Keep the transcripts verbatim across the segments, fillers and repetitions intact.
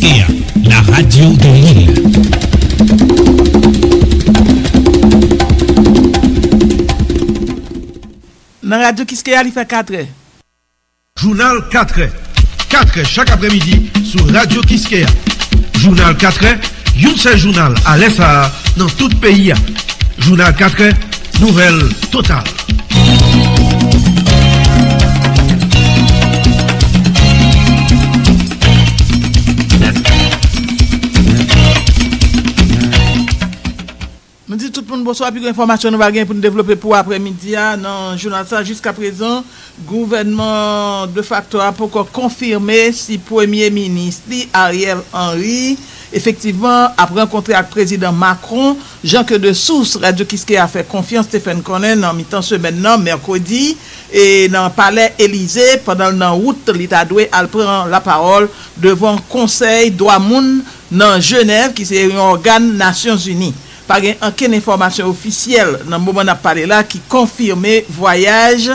La radio de l'île. Nan Radyo Kiskeya, li fè katrè. Jounal katrè. Katrè chak aprèmidi sou Radyo Kiskeya. Jounal katrè, yon sèl jounal alè sa a nan tout peyi a. Jounal katrè, nouvèl total. Nou di tout moun bonswa, pi gwo enfòmasyon nou va gen pou n devlope pou aprèmidi a nan jounal sa. Jiskaprezan, gouvènman defakto a poko konfime si premye minis li, Ariel Henry, efektivman ap rankontre ak prezidan Macron, jan ke de sous Radyo Kiskeya fè konfyans te fè n konnen nan mitan semèn nan, mèkredi, e nan Palè Elize, pandan l nan wout, li ta dwe al pran lapawòl devan Konsèy Dwa Moun nan Jenèv, ki se yon ògàn Nasyonzini. Pa gen ankenn enfòmasyon ofisyèl nan moman n ap pale la ki konfime vwayaj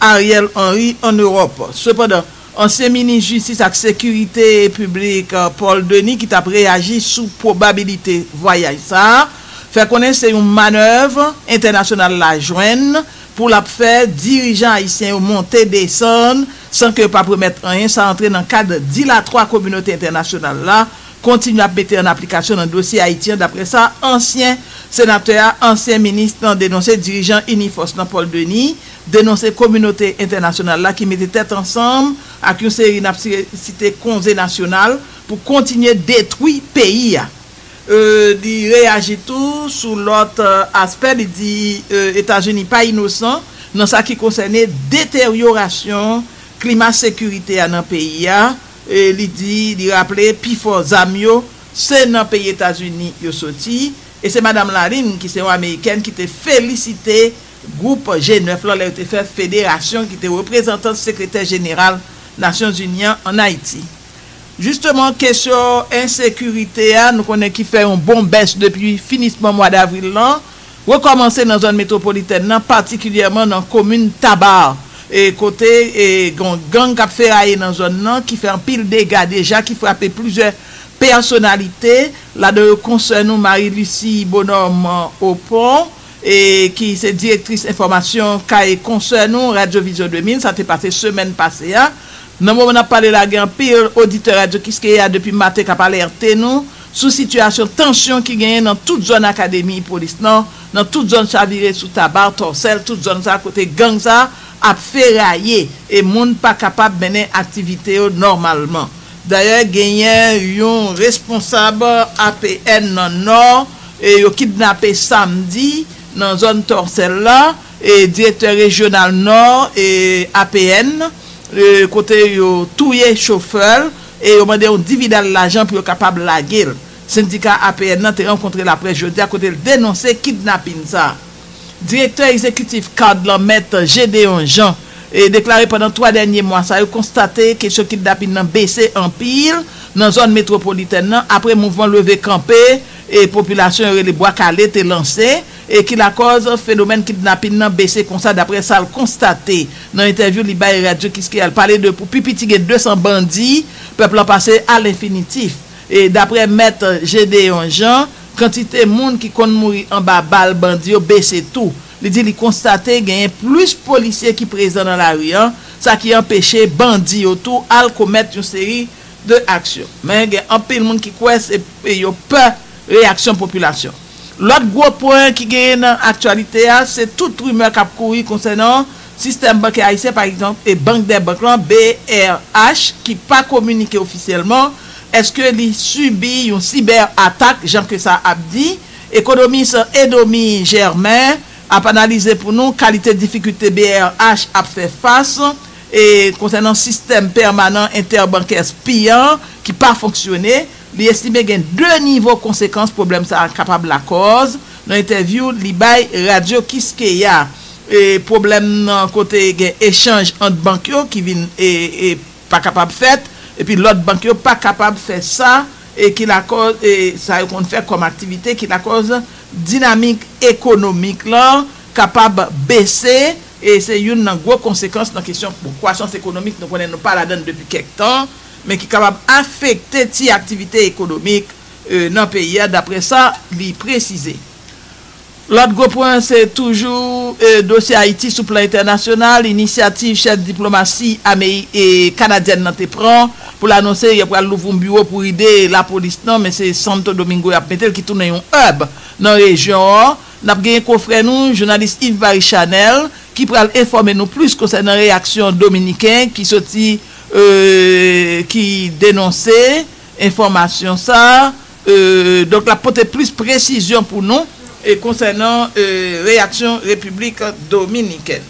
Ariel Henry ann Ewòp. Sepandan, ansyen minis jistis ak sekirite piblik, eh, Paul Denis, ki t ap reyaji sou pwobabilite vwayaj sa a, fè konnen se yon manèv entènasyonal la jwenn pou l ap fè dirijan ayisyen yo monte desann san ke yo p ap remèt anyen. Sa antre nan kad dilatwa kominote entènasyonal la kontinye ap mete an aplikasyon nan dosye Ayiti an, daprè sa ansyen senatè a, ansyen minis lan denonse. Dirijan Inifòs lan, Paul Denis, denonse kominote entènasyonal la ki mete tèt ansanm ak yon seri, n ap si-, site, konze nasyonal pou kontinye detwi peyi a. E, li reyaji tou sou lòt, e, aspè, li di, e, Etazini pa inosan nan sa ki konsène deteryorasyon klima sekirite a nan peyi a. E li di, li raple, pifò zam yo, se nan peyi Etazini yo soti, e se Madanm Lalin, ki se yon Amerikèn, ki te felisite gwoup G nèf lan lè yo te fè federasyon ki te reprezantan sekretè jeneral Nasyonzini an ann Ayiti. Jisteman, kesyon ensekirite a, nou konnen ki fè yon bon bès depi finisman mwa davril lan, rekòmanse nan zòn metwopolitèn nan, patikilyèman nan komin Taba, e kote, e, gen yon gang k ap feraye nan zòn nan, ki fè anpil dega deja, ki frape plizyè pèsonalite, ladan yo konsè nou Marie Lucie Bonhomme Opon, e ki se direktris enfòmasyon kay konsè nou, Radyo Vizyon de mil, sa te pase semèn pase a. Nan moman n ap pale la, gen anpil oditè Radyo Kiskeya depi maten k ap alète nou sou sitiyasyon tansyon ki genyen nan tout zòn akademi polis lan, nan tout zòn chavire sou Taba, Tòsèl, tout zòn sa kote gang sa ap feraye e moun pa kapab mennen aktivite yo nòmalman. Dayè, genyen yon responsab A P N nan Nò, e yo kidnape samdi nan zòn Tòsèl la, e direktè rejyonal Nò, e A P N, e kote yo touye chofè l, e yo mande yon dividal lajan pou yo kapab lage l. Sendika A P N nan te rankontre laprès jodi a kote l denonse kidnapin sa a. Direktè egzekitif CARD lan, Mèt Gédéon Jean, e deklare pandan twa dènye mwa sa yo konstate kesyon kidnapin nan bese anpil nan zòn metwopolitèn nan apre mouvman leve kanpe e popilasyon yo rele Bwa Kale te lanse, e ki lakòz fenomèn kidnapin nan bese konsa, daprè sa l konstate nan entèvyou li bay Radyo Kiskeya. L pale de pou pi piti gen de san bandi, pèp lan pase alenfinitif. E daprè Mèt Gédéon Jean, kantite moun ki konn mouri anba bal bandi yo bese tou. Li di li konstate genyen plis polisye ki prezan nan lari an, sa ki anpeche bandi yo tou al komèt yon seri de aksyon. Men gen anpil moun ki kwè se, e yo pè reyaksyon popilasyon. Lòt gwo pwen ki genyen nan aktyalite a, se tout rimè k ap kouri konsènan sistèm bankè ayisyen, pa egzanp, e Bank dè Bank lan, B R H, ki pa kominike ofisyèlman èske li sibi yon sibè atak, jan ke sa ap di. Ekonomis Edomi Germain ap analize pou nou kalite difikilte B R H ap fè fas, e konsènan sistèm pèmanan entèbankè, spi, an ki pa fonksyone. Li estime gen de nivo konsekans pwoblèm sa a kapab lakòz. Nan entèvyou li bay Radyo Kiskeya, e pwoblèm nan kote gen echanj ant bank yo ki vin, e, e pa kapab fèt, epi lòt bank yo pa kapab fè sa, e ki lakòz, e sa yo konn fè kòm aktivite, ki lakòz dinamik ekonomik lan kapab bese, e se youn nan gwo konsekans nan kesyon, bon, kwasans ekonomik, nou konnen nou pa ladan l depi kèk tan, men ki kapab afekte ti aktivite ekonomik, e, nan peyi a, daprè sa li presize. Lòt gwo pwen, se toujou, e, dosye Ayiti sou plan entènasyonal, inisyativ chèf diplomasi Ameri-, e, kanadyèn nan te pran pou l anonse y ap pral louvri yon biwo pou ede lapolis nan, men se Santo Domingo y ap mete l, ki tounen yon hub nan rejyon an. N ap genyen konfrè nou, jounalis Yves Marie Chanel, ki pral enfòme nou plis konsènan reyaksyon dominiken ki soti, e, ki denonse enfòmasyon sa a. E, donk, l ap pote plis presizyon pou nou, e, konsènan, e, reyaksyon Repiblik Dominikèn.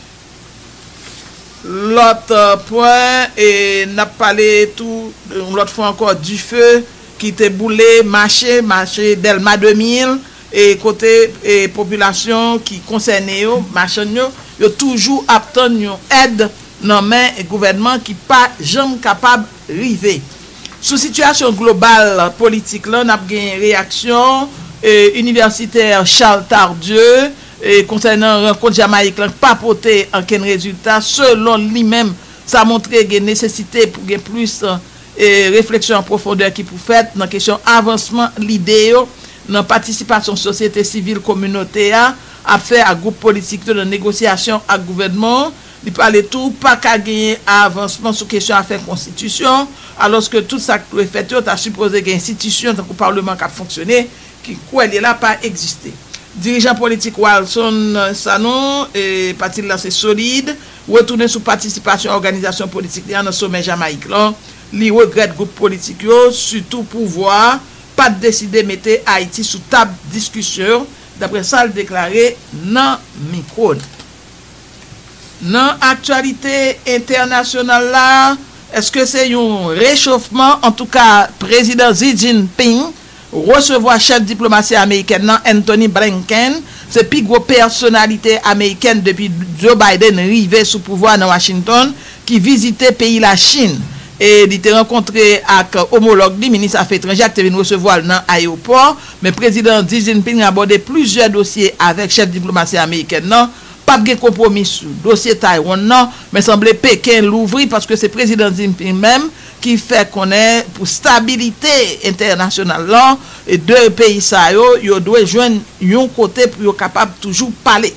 Lòt, e, pwen, e, n ap pale tou, yon lòt fwa ankò, dife ki te boule mache, mache Dèlma de mil, e kote, e, popilasyon ki konsène yo, machann yo, yo toujou ap tann yon èd nan men gouvènman ki pa janm kapab rive. Sou sitiyasyon global politik lan, n ap gen reyaksyon, e, inivèsitè Charles Tardieu, e, konsènan rankont Jamayik lan k pa pote ankenn rezilta, selon li menm, sa montre gen nesesite pou gen plis, e, refleksyon an pwofondè ki pou fèt nan kesyon avansman lide yo nan patisipasyon sosyete sivil, kominote a ap fè ak gwoup politik yo nan negosyasyon ak gouvènman an. Li pale tou, pa ka genyen avansman sou kesyon afè konstitisyon, alòske tout sa k dwe fèt yo ta sipoze gen enstitisyon tankou palman k ap fonksyone, ki kwè li la pa egziste. Dirijan politik Walson Sanon, e, pati l la se Solid, retounen sou patisipasyon òganizasyon politik li a nan somè Jamayik lan. Li regrèt gwoup politik yo, sitou pouvwa a, pa t deside mete Ayiti sou tab diskisyon yo, daprè sa l deklare nan mikwo n. Nan aktyalite entènasyonal la, èske se yon rechofman? Antouka, Prezidan Xi Jinping resevwa chèf diplomasi amerikèn nan, Antony Blinken. Se pi gwo pèsonalite amerikèn depi Joe Biden rive sou pouvwa nan Washington, ki vizite peyi Lachin. E li te rankontre ak omològ li, minis afè etranjè a, ki te vin resevwa l nan ayewopò. Men Prezidan Xi Jinping abòde plizyè dosye avèk chèf diplomasi amerikèn nan. P ap gen konpwomi sou dosye Taiwan nan, men sanble Peken louvri, paske se Prezidan Xi Jinping menm ki fè konnen pou stabilite entènasyonal lan, e de peyi sa yo, yo dwe jwenn yon kote pou yo kapab toujou pale.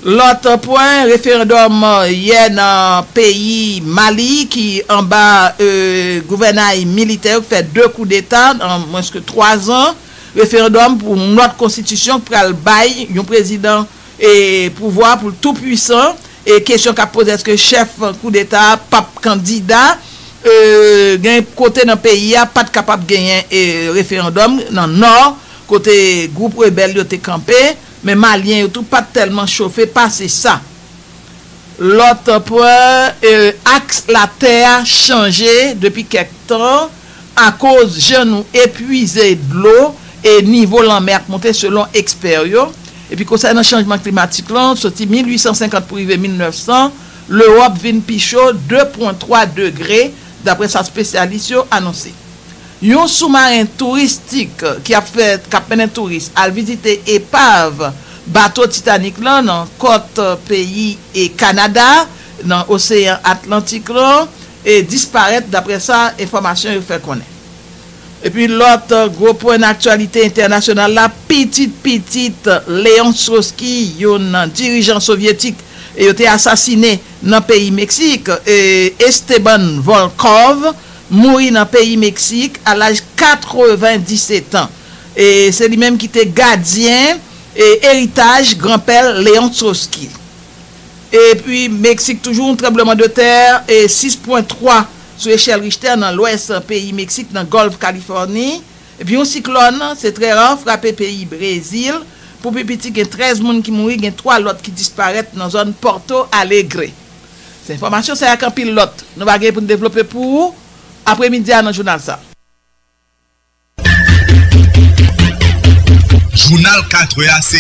Lòt pwen, referandòm yè nan peyi Mali ki anba, e, gouvènay militè yo, ki fè de koudeta an mwens ke twa zan. Referandòm pou yon lòt konstitisyon ki pral bay yon prezidan, e, pouvwa pou l tou pwisan. E kesyon k ap poze, èske chèf koudeta a p ap kandida? E, gen kote nan peyi a pa t kapab genyen, e, referandòm nan nò, kote gwoup rebèl yo te kanpe, men malyen yo tou pa t tèlman chofe pase sa. Lòt pwen, e, aks latè a chanje depi kèk tan akoz jan nou epwize dlo e nivo lanmè ap monte, selon ekspè yo. Epi konsènan chanjman klimatik lan, soti mil uit san senkant pou rive mil nèf san, Lewòp vin pi cho de pwen twa degre, daprè sa espesyalis yo anonse. Yon soumaren touristik ki ap fè, k ap mennen touris al vizite epav bato Titanic lan nan kòt peyi e Kanada, nan oseyan Atlantik lan, e disparèt, daprè sa enfòmasyon yo fè konnen. Epi lòt gwo pwen nan aktyalite entènasyonal la, pitit pitit Leon Trotsky, yon dirijan sovyetik, e yo te asasine nan peyi Meksik, e Esteban Volkov, mouri nan peyi Meksik a laj katrevendisetan. E se li menm ki te gadyen, e, eritaj granpè l Leon Trotsky. Epi Meksik toujou, yon tranblemanntè, e, sis pwen twa sou echèl Richter nan lwès peyi Meksik, nan Gòlf Kalifòni. Epi yon siklòn, se trè ra, frape peyi Brezil. Pou pi piti, gen trèz moun ki mouri, gen twa lòt ki disparèt nan zòn Porto Alegre. Se enfòmasyon sa yo ak anpil lòt nou va gen pou n devlope pou ou apremidi a nan jounal sa. Jounal katrè a se